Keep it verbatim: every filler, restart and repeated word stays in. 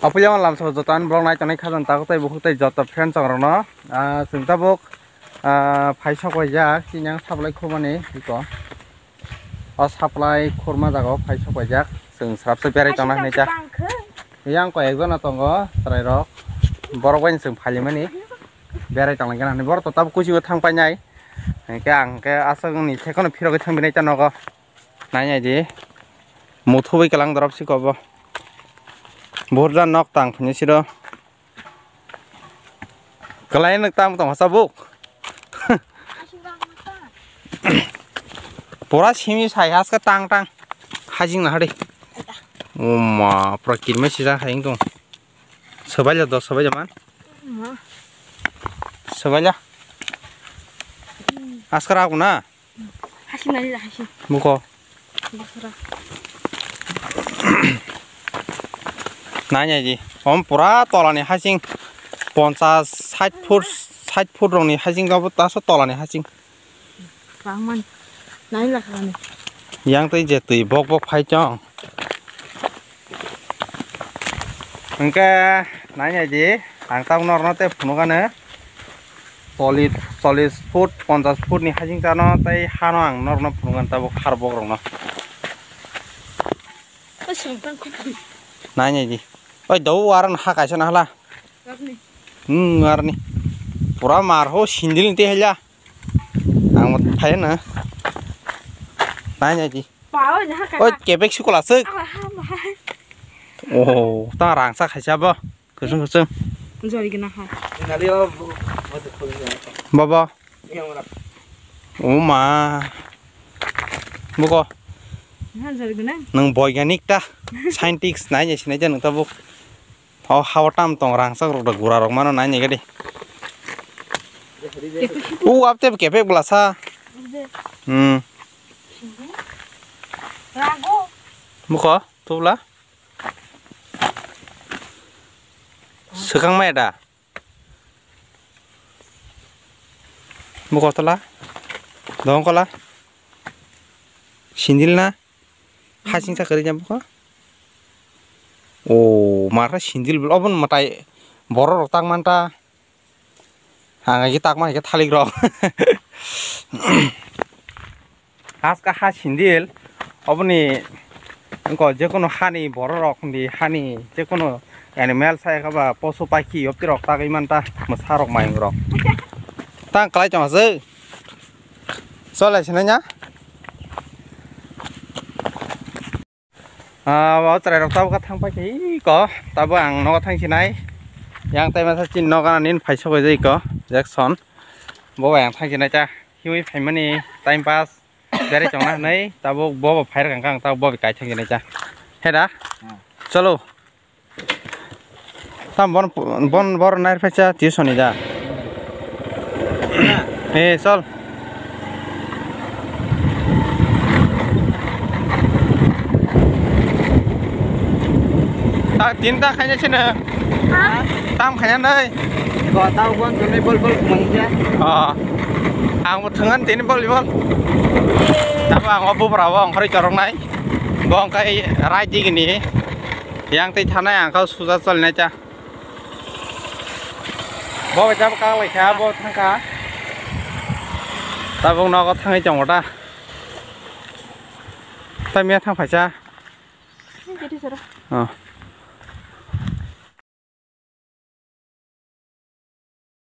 Apuya lamsao joto ani vlog nai tongnai khajang tabuk tei bukhuk tei joto friend chong rokno, ah, chwng tabuk, ah, phai sok waijak chini ang sablai khumani iko. O supply khurma jaga o phai sok paijak, chwng swrapsa berai tongna hinwi cha. Yang koi ekjona tongo chwrairok, borok bai chwng phalimani berai tongna gana hinwi borok to tabuk kuchuk thang painai. Hinkhe ang khe aswk ni thekono phirogwi thang binai ta nogo. Nai nai di. Muthubai kwlang dorop si kobo. Burja nok tang phini siro. Kwlai nwk tamo tong hasa buk. Pura simi sai haska tang tang. Hajing na hari. Oma pura kirme sisa hai tong. Sobaila dos sobaila man. Sobaila. Askar aku na. Hasing nani hasing. Buko. Bosra. Nai nai di. Om pura tolani hasing ponchas sait foot sait foot rokni hasing gabo taso tolani hasing. Bangman. Nai lakani. Yang tei je twi bok bok phai chong. Hwnkhe nai nai di, ang tabuk norno tei phunukgano chollish, chollish foot, ponchas foot ni hasing chano tei hano ang norno phunukgano tabuk khar bokrokno. Nai nai di. Oi, dou aran ha kaisa na hala. Hmm, arni. Pura mar ho sindil ni tei haila. Ang mo phai na. Nai nai di. Pao na ka. Oi, kebek sukula suk. Ah, ha, ha. Oh, ta rang sa khaisa bo. Kusung kusung. Jori gana ha. Baba. Oh ma. Buko. Na jori gana. Nang boiganik ta. Scientist nai nai sinai jan ta buk. O hao tam tong rangchak rok da gura rok mano nai nai gadi. U apte kepek bwlasa. Hmm. Muko tubla. Swkang mai da. Muko tola. Dong kola. Sindil na. Hasing sa kwrwi jang bukha. O markha sindil bil obon mwtai borok rok tak manta. Ang agi tak man khe thalik rok. Haska ha sindil oboni wngkha jekono hani borok rok hindi hani jekono animal sai kha ba posu paikhi yopti rok tagwi manta mwsa rok mayung rok. Tang kwlai tong aswk. Chole sinai nya. Ah, o chwrai rok tabuk thang pai khe iko. Tabuk ang nogo thang sinai. Yang tai masa chin nogo ani phai sogwi iko. Jackson. Bo bai ang thang sinai ta. Hiwi phaimani time pass. Berai chongna hinwi. Tabuk bo bo phai rwkha ang tabuk bo bai kai thang sinai ta. Heda. Chalo. Tam bon bon bor nair phaisa tuition ni da. Eh, sol. Ta tinta khaina sini. Tam khaina nai. Ko tau bon jone bol bol khaina. Ah. Ang bo thangan tini bol bol. Tabo ang obo bra bo ang khari chorong nai. Bo ang kai rai digini. Yang tei thanai ang kau suja chol nai cha. Bo bai jabo kang lai kha, bo thang kha. Tabuk nogo thangwi tongo ta. Ta miya thang phaisa. Jadi sara. Oh.